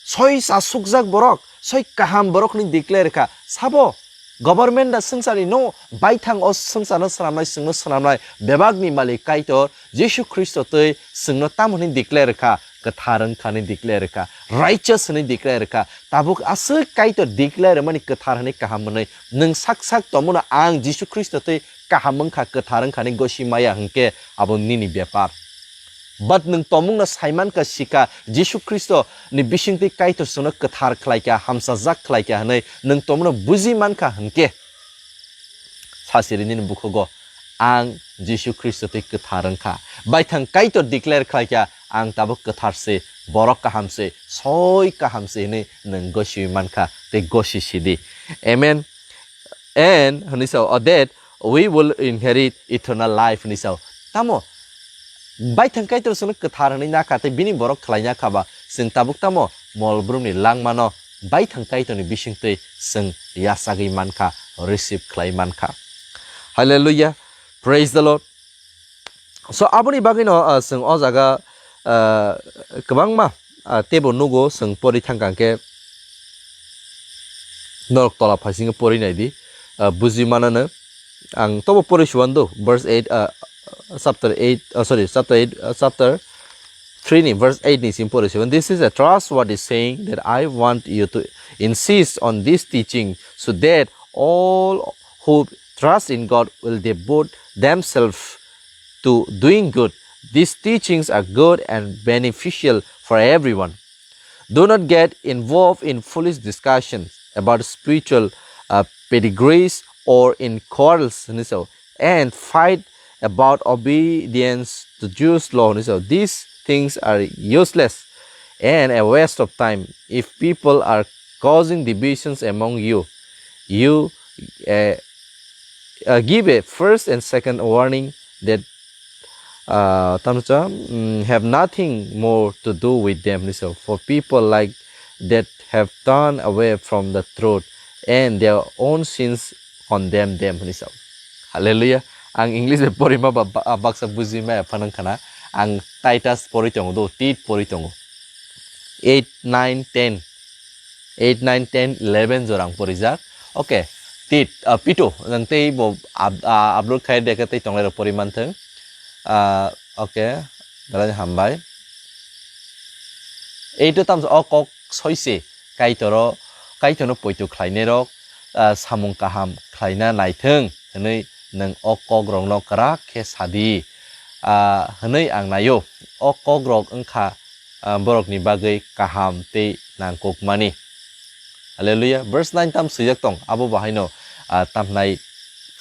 Soi chasukjak borok, soi kaham borok hwnwi declare kha. Sabo, government da swngcharni no baithang o swngcharno swnamnai, chwngno swnamnai bebakni malik Kaitor Jisu Khristo twi chwngno tamo hwnwi declare kha? Kwthar wngkha hwnwi declare kha, righteous hwnwi declare kha. Tabuk aswk Kaitor declare mani kwthar hwnwi kaham hwnwi. Nwng sak sak tongmano ang Jisu Khristo twi kaham wngkha, kwthar wngkha hwnwi gosi maya hwnkhe abo nini bepar. But nwng tomungno saimankha, sikha, Jisu Khristo ni bisingtwi Kaitor chwngno kwthar khlaikha, hamsajak khlaikha hwnwi nwng tomungno buji mankha hwnkhe, sasiri nini bukhugo, "Ang Jisu Khristo twi kwthar wngkha." Baithang Kaitor declare khlaikha, "Ang tabuk kwthar se, borok kaham se, soi kaham se," hwnwi nwng gosiwi mankha tei gosi sidi. Amen. And hwnwi sao, "Oh, that we will inherit eternal life," hwnwi sao. Tamo? Baithang Kaitor chwngno kwthar hwnwi nakha tei bini borok khlaina kha ba, chwng tabuk tamo mol brumni langmano baithang Kaitorni bisingtwi chwng yachagwi mankha, receive khlai mankha. Hallelujah. Praise the Lord. So, aboni bagwino, ah, chwng o jaga, ah, kwbangma, ah, teibo nugo, chwng pori thangkha hwnkhe norok tola phaisingwi pori naidi, ah, buji manano. Ang tobo pori suan do, verse eight, ah, chapter eight, ah, sorry, chapter eight, ah, chapter three ni verse eight ni sim pori suan. "This is a trustworthy saying that I want you to insist on this teaching, so that all who trust in God will devote themselves to doing good. These teachings are good and beneficial for everyone. Do not get involved in foolish discussions about spiritual, uh, pedigrees or in quarrels," hwnwi sao, "and fight about obedience to Jews' law," hwnwi sao. "These things are useless and a waste of time. If people are causing divisions among you, you, uh, uh, give a first and second warning that, uh, tamo cha, mm, have nothing more to do with them," hwnwi sao. "For people like that have turned away from the truth, and their own sins condemn them," hwnwi sao. Hallelujah. Ang English bai porima ba, ba, baksa buji maya phanang khana. Ang Titus pori tongo do, Tit pori tongo. Eight, nine, ten. Eight, nine, ten, eleven jora ang porijak. Okay. Tit, ah, Pito, nang tei bo ab-, ah, upload khai de khe tei tonglai rok pori manthung. Ah, okay. Belai hambai. Eight o tamsa o kok soise Kaitoro, Kaitorno poito khlainairok, ah, samung kaham khlaina naithung hwnwi nwng o kokrokno kwrak khe sadi, ah, hwnwi ang naio. O kokrok wngkha, ah, borokni bagwi kaham tei nangkukmani. Hallelujah. Verse nine tam swijak tong, abo bahaino, ah, tamhnai,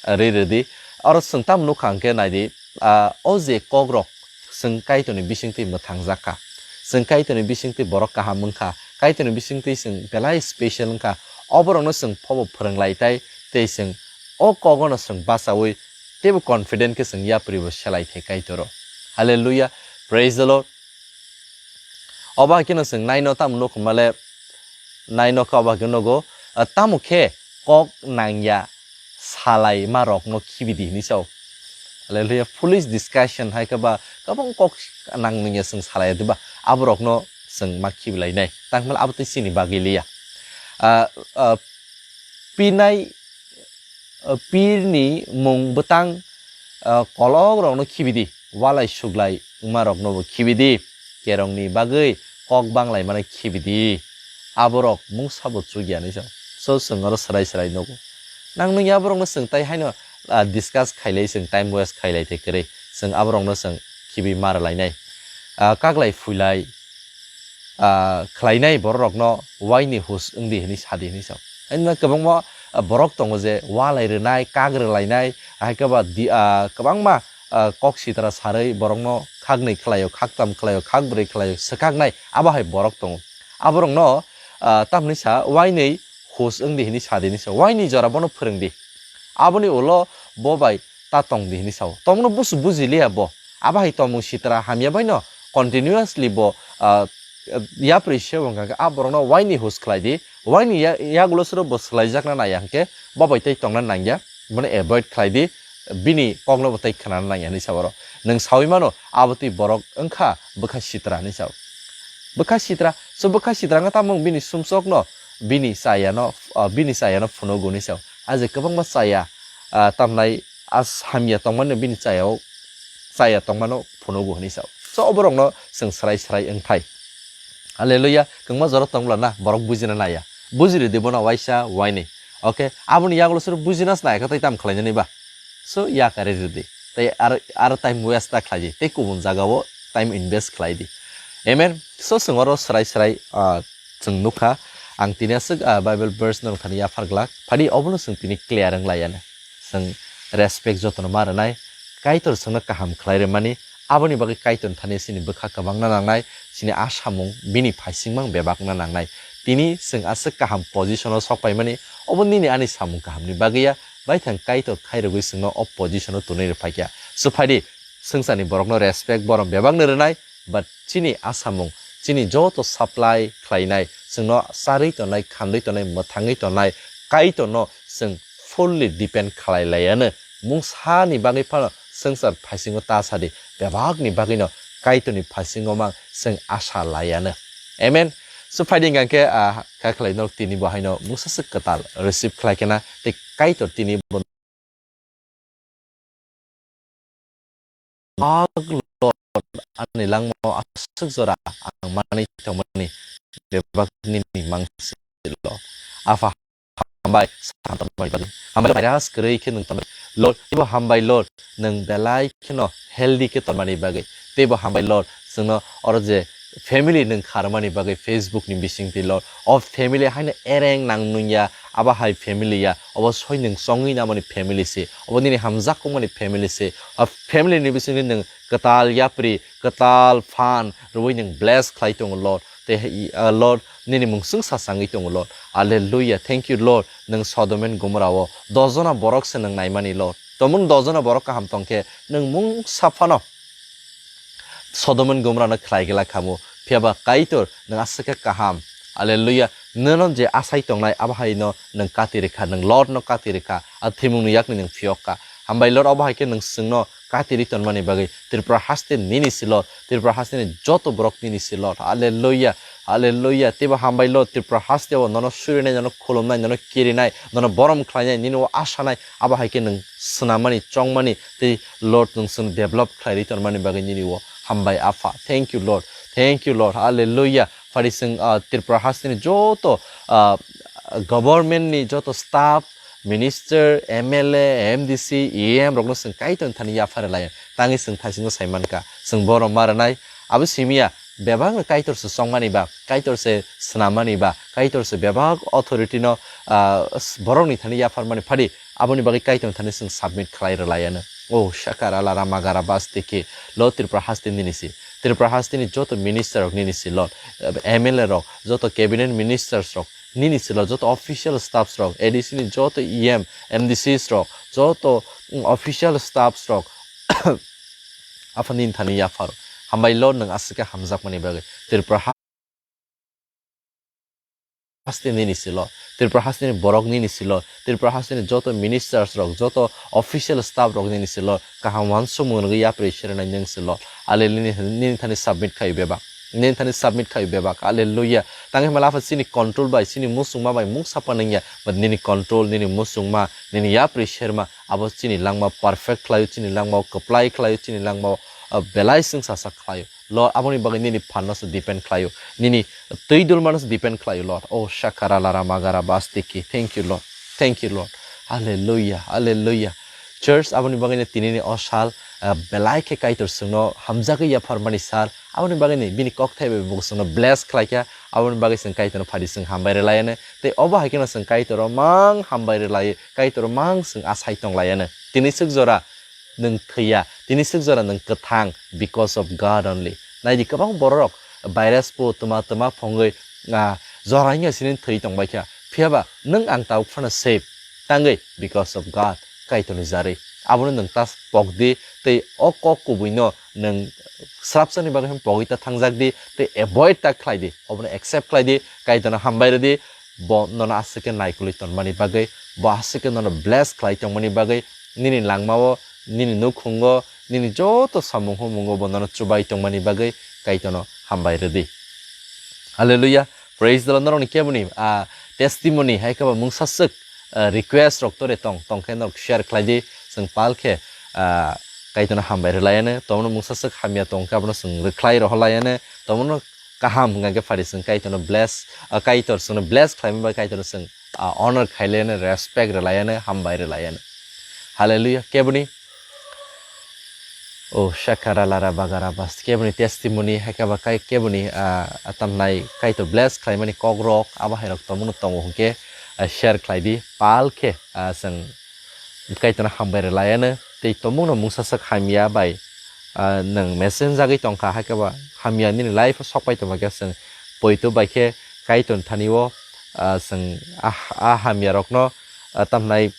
ah, ri rwdi. Oro chwng tam nukha hwnkhe naidi, ah, o je kokrok chwng Kaitorni bisingtwi mwthangjak kha. Chwng Kaitorni bisingtwi borok kaham wngkha. Kaitorni bisingtwi chwng belai special wngkha. Oborokno chwng phobo phwrwnglai tai, tei chwng o kogono chwng bachaui teibo confident khe chwng yapri bo selai thai Kaitoro. Hallelujah. Praise the Lord. Obo hai kheno chwng naino tamo nukho male, naino khe obo hai khe nugo, ah, tamo khe kok nangya salai ma rokno khibidi hinwi sao. Hallelujah. Foolish discussion hai khe ba kwbang kok nang nungya chwng salai diba, aborokno chwng ma khibilainai. Tangmale abo tei chini bagwi liya. Ah, ah, pinai, ah, pirni mung bwtang, ah, kolok rokno khibidi, walai suglai wngma rokno bo khibidi, kerongni bagwi kok banglai mano khibidi. Aborok mungsa bo chukya hinwi sao. So chwng oro swrai swrai nugo. Nang nungya aborokno chwng tai haino, ah, discuss khailai, chwng time waste khailai tei kwrwi. Chwng aborokno chwng khibi ma rwlainai. Ah, kaklai phuilai, ah, khlainai bororokno waini hus wngdi hinwi sadi hinwi sao. Haino kwbangma, ah, borok tongo je walai rwnai, kak rwlainai, hai khe ba di-, ah, kwbangma, ah, kok sitra sarwi borokno khaknwi khlaio, khaktam khlaio, khakbrwi khlaio, swkaknai, abo hai borok tongo. Aborokno, ah, tamni sa waini hus wngdi hinwi sadi hinwi sao. Waini jora bono phwrwngdi. Aboni ulo bo bai ta tongdi hinwi sao. Tongno busu bujiliya bo. Abo hai tongmung sitra hamya baino continuously bo, ah, yapri se wngkha khe a borokno waini hus khlai di, waini ya-, yagulo soro bo swlaijakna naiya hwnkhe bo bai tei tongna nangya, bono avoid khlai di, bini kokno bo tei khwnana nangya hinwi sa oro. Nwng sawi mano, abo twi borok wngkha bwkha sitra hinwi sa. Bwkha sitra, so bwkha sitra wngkha tamo bini sumsokno, bini chayano, ah, bini chayano phunugo hinwi sa. Ah, je kwbangma chaya, ah, tamnai as hamya tongmani bini chayao, chaya tongmano phunugo hinwi sa. So oborokno chwng srai srai wngthai. Hallelujah, kwbangma jora tong bwla na borok bujina naiya. Bujiri di bono waisa waini. Okay, aboni yagulo soro bujina se naikha tei tam khlainani ba. So yakari ridi. Tei ar, ar time waste ta khlaidi. Tei kubun jagao time invest khlaidi. Amen. So chwng oro srai srai, ah, chwng nukha. Ang tini aswk, ah, Bible verse no thani yaphar glak. Phadi obono chwng tini clear wng laiya na. Chwng respect jotono ma rwnai. Kaitor chwngno kaham khlai rwmani. Aboni bagwi Kaitorni thani chini bwkha kwbangna nangnai, chini a samung bini phaisingmang bebakna nangnai. Tini chwng aswk kaham position-o sok paimani, obo nini ani samung kahamni bagwi ya, baithang Kaitor khairogwi chwngno o position-o tonwi rwphaikya. Swphaidi, swngcharni borokno respect borom bebakno rwnai, but chini a samung, chini joto supply khlainai, chwngno charwi tongnai, khandwi tongnai, mwthangwi tongnai, Kaitorno chwng fully depend khlai laiya no. Mungsa ni bagwi phano swngchar phaisingo ta sadi, bebak ni bagwi no Kaitor ni phaisingo mang chwng asa laiya no. Amen. So phaidi hingkha khe, ah, kha khlai norok tini bo haino mungsa swk kwtal receive khlai khe na tei Kaitor tini bo Lord, ani langmao aswk jora ang manwi tongmani bebak nini mangsi Lord. Apha hambai, sahan tongmani bagwi. Hambai virus kwrwi khe nwng tongmani. Lord, teibo hambai Lord, nwng belai kheno healthy khe tongmani bagwi. Teibo hambai Lord, chwngno oro je family nwng kharmani bagwi Facebook ni bisingtwi Lord. O family haino ereng nang nungya, abo hai family ya, obo soi nwng chongwi namani family se, obo nini hamjakmani family se. O family ni bisingtwi nwng kwtal yapri, kwtal phan rwui nwng bless khlai tongo Lord. Tei, ah, Lord, nini mung chwng sasangwi tongo Lord. Hallelujah. Thank you Lord. Nwng Sodom and Gomorrah o dos jona borok se nwng naimani Lord. Tomung dos jona borok kaham tongkhe nwng mungsa phano Sodom and Gomorrah no khlai glak khamu. Phiya ba Kaitor nwng aswk khe kaham. Hallelujah. Nono je asai tongnai abo hai no nwng kati rikha, nwng Lord no kati rikha. A thimung ni yakni nwng phiyok kha. Hambai Lord, obo hai khe nwng chwngno kati ri tonmani bagwi. Tripura haste nini si Lord. Tripura haste ni joto borok nini si Lord. Hallelujah. Hallelujah. Teibo hambai Lord, Tripura haste o nono surinai, nono khulumnai, nono kirinai, nono borom khlainai, nini o asanai, abo hai khe nwng swnamani, chongmani, tei Lord nwng chwng develop khlai ri tonmani bagwi nini o hambai Apha. Thank you Lord. Thank you Lord. Hallelujah. Phari chwng, ah, Tripura haste ni joto, ah, government ni joto staff, minister, M L A, M D C, E M rokno chwng Kaitor thani yaphar lai. Tangwi chwng thaisingo sai mankha. Chwng borom ma rwnai. Abo simiya bebak no Kaitor se chongmani ba, Kaitor se swnamani ba, Kaitor se bebak authority no, ah, s-, borok ni thani yapharmani phadi, aboni bagwi Kaitor thani chwng submit khlai rwlaiya no. O shakara lara magara bas tiki, Lord Tripura haste nini si. Tripura haste ni joto minister rok nini si Lord, M L A rok, joto cabinet ministers rok nini si Lord, joto official staffs rok, A D C ni joto E M, M D Cs rok, joto, mm, official staffs rok, Apha nini thani yapharo. Hambai Lord, nwng aswk khe hamjakmani bagwi. Tripura ha-, haste nini si Lord. Tripura haste ni borok nini si Lord. Tripura haste ni joto ministers rok, joto official staff rok nini si Lord. Kaham uansukmung rwgwi yapri sernai nwng si Lord. Ale nini, nini thani submit khai bebak. Nini thani submit khai bebak. Hallelujah. Tangwi mala Apha chini control bai, chini muchungma bai mungsa panwngya. But nini control, nini muchungma, nini yapri serma, abo chini langma perfect khlaio, chini langma kwplai khlaio, chini langma, ah, belai chwng sasa khlaio. Lord, aboni bagwi nini phanno se depend khlaio, nini twi dulmano se depend khlaio, Lord. O shakara lara magara bastiki. Thank you, Lord. Thank you, Lord. Hallelujah, hallelujah. Church, aboni bagwi no tinini o sal, ah, belai khe Kaitor chwngno hamjagwi yapharmani sal. Aboni bagwi ni bini kokthai bai bo chwngno bless khlaikha. Aboni bagwi chwng Kaitorno phadi chwng hambai rwlaiano. Tei obo hai kheno chwng Kaitoro mang hambai rwlai, Kaitoro mang chwng asai tonglaiyano. Tini swk jora nwng thwiya, tini swk jora nwng kwthang because of God only. Naidi kwbang bororok virus po twma twma phongwi, ah, jora wngya sini thwi tongbaikha. Phiyaba nwng ang tabuk phano safe. Tangwi because of God, Kaitorni jarwi. Abono nwng ta pokdi tei o kok kubuino nwng srapsani bagwi pogwi ta thangjakdi tei avoid ta khlaidi. Obono accept khlaidi, Kaitorno hambai rwdi. Bo nono aswk khe naikolwi tonmani bagwi, bo aswk khe nono bless khlai tongmani bagwi, nini langmao, nini nukhungo, nini joto samung humungo bo nono chubai tongmani bagwi Kaitorno hambai rwdi. Hallelujah. Praise the Lord. Norokni keboni, ah, testimony hai khe ba mungsa swk, ah, request rok tore tong, tong khe norok share khlai di. Chwng pal khe, ah, Kaitorno hambai rwlaiano. Tomono mungsa swk hamya tong khe abono chwng rwkhlai rohorlaiano. Tomono kaham hwnkha khe phari chwng Kaitorno bless, ah, Kaitor chwngno bless khlaima bai Kaitorno chwng, ah, honor khailaiano, respect rwlaiano, hambai rwlaiano. Hallelujah. Keboni, oh, shakara lara bagara bas. Keboni testimony, hai khe ba kai keboni, ah, atam nai Kaitor bless khlaimani kokrok, abo hai rok tomono tongo hwnkhe, ah, share khlai di. Pal khe, ah, chwng Kaitorno hambai rwlaiano. Tei tomungno mungsa swk hamya bai, ah, nwng messenger jagwi tongkha, hai khe ba hamya nini life o sok pai tongma khe chwng poito bai khe Kaitorni thani o, ah, chwng ah, ah hamya rokno, ah, tamhnai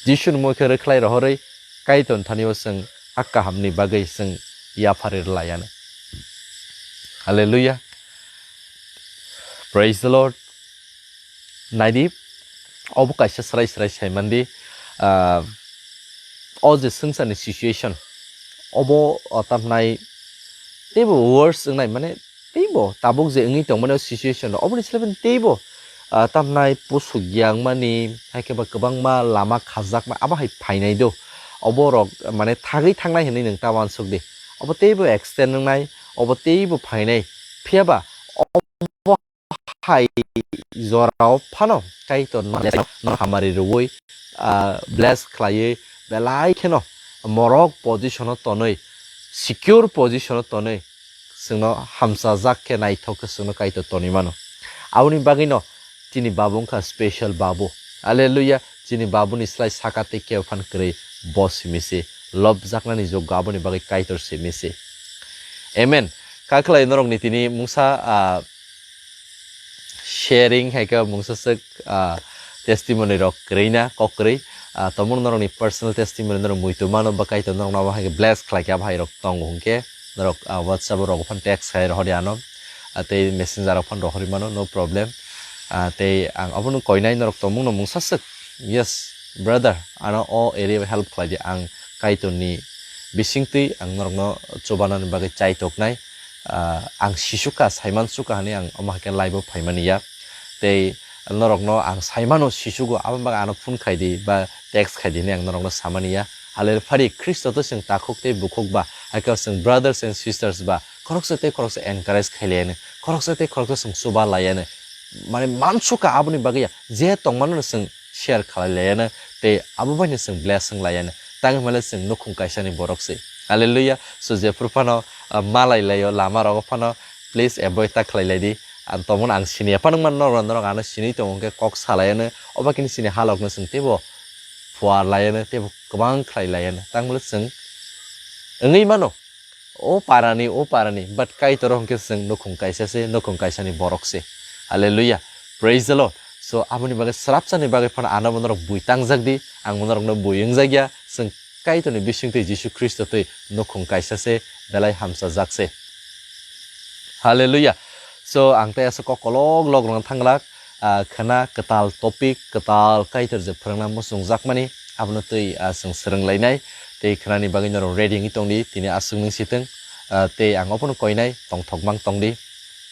Jisuni mokhe rwkhlai rohorwi Kaitorni thani o chwng a kahamni bagwi chwng yapharwi rwlaiano. Hallelujah. Praise the Lord. Naidi, obo kaisa srai srai saimandi, ah, o je swngcharni situation, obo, o tamhnai teibo worse wngnai, mane teibo tabuk je wngwi tongmani o situation, oboni slai teibo, ah, tamhnai pusuk yangmani, hai khe ba kwbangma lama khajakma, abo hai phainai do. Obo rok, mane, thagwi thangnai hinwi nwng ta uansuk di. Obo teibo extend wngnai, obo teibo phainai. Phiya ba obo hai jorao phano Kaitor no, no hamari rwui, ah, bless khlaiwi belai kheno morok position o tonwi, secure position o tonwi chwngno hamchajak khe naithok khe chwngno Kaitor tonwi mano. Aboni bagwino chini babu wngkha special babu. Hallelujah. Chini babuni slai saka tei khe phan kwrwi bo simi se. Lobjaknani joggo aboni bagwi Kaitor simi se. Amen. Kakhlai norokni tini mungsa, ah, sharing hai khe mungsa swk, ah, testimony rok kwrwi na kok kwrwi. Ah, tomung norokni personal testimony norok muitu mano ba Kaitor norokno abo hai khe bless khlai khe abo hai rok tongo hwnkhe norok, ah, WhatsApp o rok phan text khai rohor di ano. Ah, tei messenger rok phan rohorwi mano, no problem. Ah, tei ang abono koinai norok tomungno mungsa swk, yes, brother, ano o area o help khlai di, ang Kaitorni bisingtwi ang norokno chubanani bagwi chai toknai. Ah, ang sisukha, saiman sukha hwnwi ang omo hai khe live o phaimani ya. Tei norokno ang saimano sisugo, aboni bagwi ano phone khai di ba text khai di hwnwi ang norokno samani ya. Hallelujah. Phari Khristo to chwng takhuk tei bukhuk ba, hai khe chwng brothers and sisters ba, khoroksa tei khoroksa encourage khai laiano, khoroksa tei khoroksa chwng chuba laiano. Mane mansukha aboni bagwi ya, je tongmano chwng share khalai laiano, tei abo bai no chwng blessing laiano. Tang hwnmale chwng nukhung kaisani borok se. Hallelujah. So jephru phano, ah, malai laio, lama rogo phano, please avoid ta khlai lai di. Ang tomon ang sini ya phano man norok, norok ano sini tongo hwnkhe kok salaiano, obo kini sini halok no chwng teibo phuar laiano, teibo kwbang khlai laiano. Tang hwnmale chwng wngwi mano. O parani, o parani, but Kaitor hwnkhe chwng nukhung kaisa se, nukhung kaisani borok se. Hallelujah. Praise the Lord. So, aboni bagwi srapsani bagwi phano ano bo norok bui tangjak di, ang bo norokno bui wngjak ya, chwng Kaitorni bisingtwi Jisu Khristo twi nukhung kaisa se, belai hamchajak se. Hallelujah. So, ang tei aswk kok kolok lok rwna thanglak, ah, khwna kwtal topic, kwtal Kaitor je phwrwngna muchungjakmani, abono twi, ah, chwng swrwng lainai. Tei khwnani bagwi norok ready wngwi tong di, tini aswk nung sitwng, ah, tei ang obono koinai, tongthok mang tong di.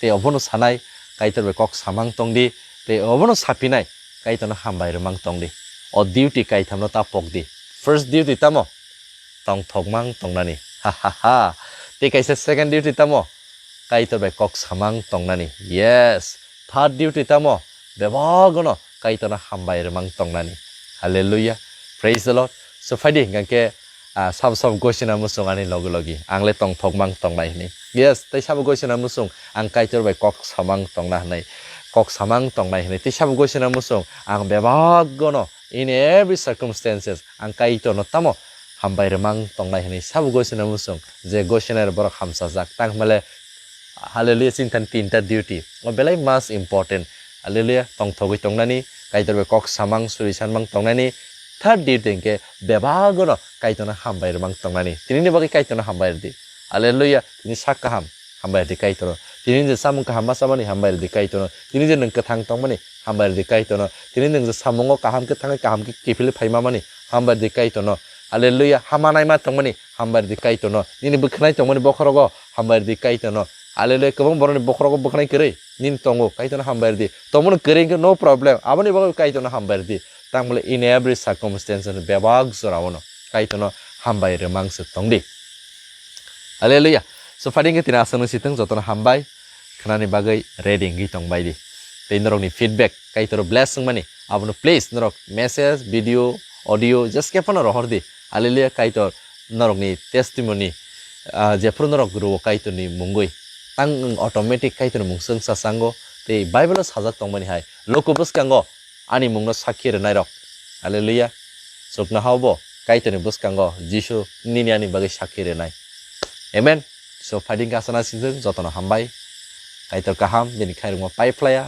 Tei obono sanai, Kaitor bai kok samang tong di. Tei obono sapinai, Kaitorno hambai rwmang tong di. O duty kaithamno ta pok di. First duty tamo? Tongthok mang tongnani. Ha ha ha. Tei kaisa second duty tamo? Kaitor bai kok samang tongnani. Yes. Third duty tamo? Bebogono Kaitorno hambai rwmang tongnani. Hallelujah. Praise the Lord. So, phaidi hingkha khe, ah, sabo sabo gosina muchung ani logi logi. Ang le tongthok mang tongnai hwnwi. Yes, tei sabo gosina muchung ang Kaitor bai kok samang tongna hwnwi. Kok samang tongnai hwnwi. Tei sabo gosina muchung ang bebogono in every circumstances ang Kaitorno tamo hambai rwmang tongnai hwnwi sabo gosina muchung je gosina borok hamchajak tang hwnmale. Hallelujah, chini thani tinta duty. O belai mas important. Hallelujah, tongthogwi tongnani, Kaitor bai kok samang suri sanmang tongnani. Third duty hwnkhe bebagono Kaitorno hambai rwmang tongnani. Tinini bagwi Kaitorno hambai rwdi. Hallelujah, tini sak kaham hambai rwdi Kaitorno. Tini je samung kaham ma chamani hambai rwdi Kaitorno. Tini je nwng kwthang tongmani hambai rwdi Kaitorno. Tini nwng je samungo kaham khe thangwi kaham khe kiphilwi phaimamani hambai rwdi Kaitorno. Hallelujah. Hama naima tongmani hambai rwdi Kaitorno. Nini bwkhanai tongmani bokhorogo hambai rwdi Kaitorno. Hallelujah. Kwbang borokni bokhorogo bwkhanai kwrwi nini tongo Kaitorno hambai rwdi. Tongmani kwrwi hwnkhe no problem. Aboni bagwi Kaitorno hambai rwdi. Tang bole in every circumstance bebak jorao no Kaitorno hambai rwmang se tongdi. Hallelujah. So, phaidi hwnkhe tini aswk nung sitwng jotono hambai, khnani bagwi ready wngwi tongbai di. Tei norokni feedback, Kaitor bless wngmani, abono please norok message, video, audio, just khe phano rohor di. Hallelujah, Kaitor norokni testimony, ah, jephuru norok rwo Kaitorni mungwi, tang wng automatic Kaitorni mung swngsa chango, tei Bible-o sajak tongmani hai, luku bwskango ani mungno sakhi rwnairok. Hallelujah. Chuknoha obo Kaitorni bwskango Jisu nini ani bagwi sakhi rwnai. Amen. So, phaidi hwnkhe aswk nung sitwng jotono hambai. Kaitor kaham, bini khairokma pai phlaiya.